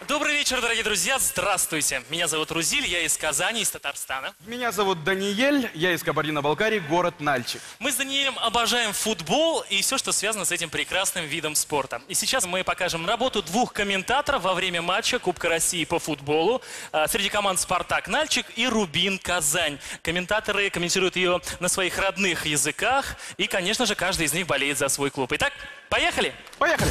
Добрый вечер, дорогие друзья. Здравствуйте. Меня зовут Рузиль, я из Казани, из Татарстана. Меня зовут Даниэль, я из Кабардино-Балкарии, город Нальчик. Мы с Даниэлем обожаем футбол и все, что связано с этим прекрасным видом спорта. И сейчас мы покажем работу двух комментаторов во время матча Кубка России по футболу среди команд «Спартак Нальчик» и «Рубин Казань». Комментаторы комментируют ее на своих родных языках. И, конечно же, каждый из них болеет за свой клуб. Итак, поехали! Поехали!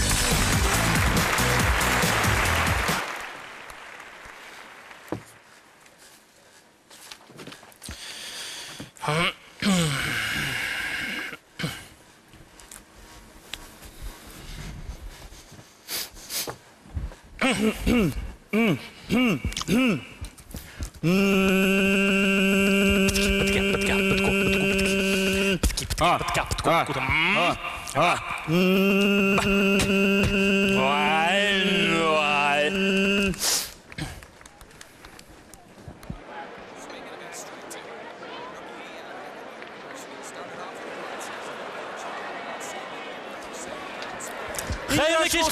Хәерле кич,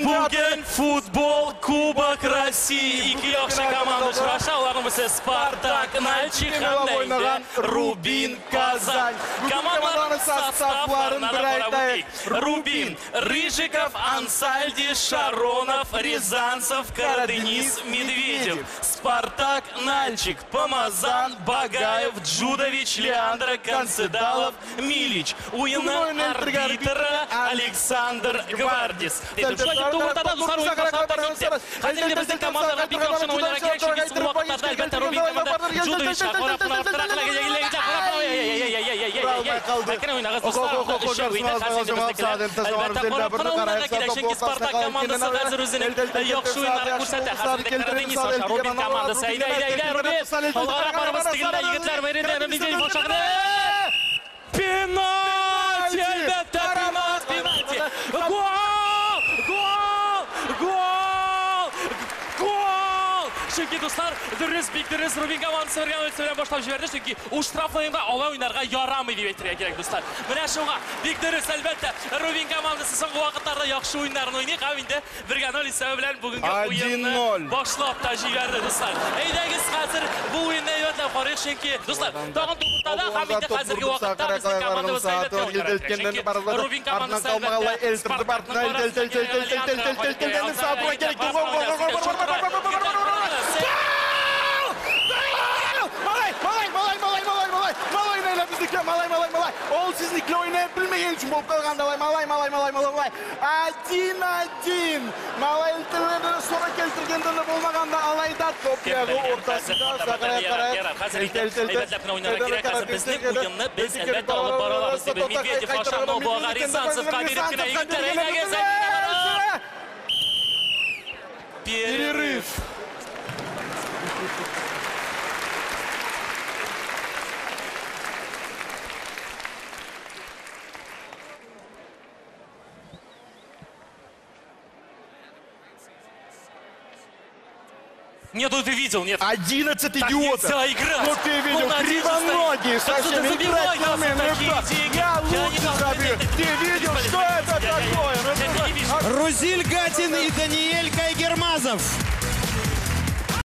бүген футбол Кубок России. Ике яхшы команда очраша. Аларның берсе Спартак Нальчик һәм инде Рубин Казань. Командаларның составларын бер әйтәйек. Рубин: Рыжиков, Ансальди, Шаронов, Рязанцев, Караденис, Медведев. Спартак Нальчик: Помазан, Багаев, Джудович, Леандро, Концедалов, Милич. Уйынның арбитры Александр Гвардис. Хәзер безнең командага бик яхшы уйнарга кирәк, чөнки соңгы вакытларда әлбәттә Рубин команда Джудович чөнки Спартак командасы хәзер үзенең яхшы уеннарын күрсәтә. Хәзер Караденис аша Рубин командасы. Әйдә, әйдә, әйдә, Рубин. Алгарак барабыз дигәндә егетләр Медведев аша. Пенальти, әлбәттә, пенальти. Гол! Гол! Гол! Гол! Чөнки дуслар, дөрес, бик дөрес Рубин командасы бергә белән башлап җибәрде, чөнки ул штраф уенга алай уйнарга ярамый дип әйтергә кирәк, дуслар. Менә шуңа бик дөрес, әлбәттә, Рубин командасы соңгы вакытларда яхшы уеннарын уйный һәм инде 1-0 исәбе белән бүгенге уенны башлап та җибәрде, дуслар. Әйдәгез, хәзер бу уенны әйбәтләп карыйк, чөнки дуслар, тагын туктада һәм инде хәзерге вакытта безнең командабыз әйбәт уйнарга кирәк. Чөнки Рубин командасы әлбәттә Спартакның Малай, малай, малай, малай, малай, малай, biznikle, malay, malay, malay. Ol siznikle oynayıp bilmeyen için bolup kalganda malay, malay, malay, malay, malay. 1-1. Malay eltirgende sonra keltirgende bolmaganda alayda top yağı ortasında Sakaraya karaya. Әйбәтләп уйнарга кирәк. Хәзер безнең уенны без әлбәттә алып бара алабыз дип Медведев аша Нобуага Рязанцевка биреп кенә егетләр әйдәгез. Перерыв. Нет, ну ты видел, нет. 11 идиотов. Нельзя играть. Ну ты видел, кривоногие совсем играть не умеют. Я лучше забью. Ты видел, что это такое? Рузиль Гатин и Даниэль Кайгермазов.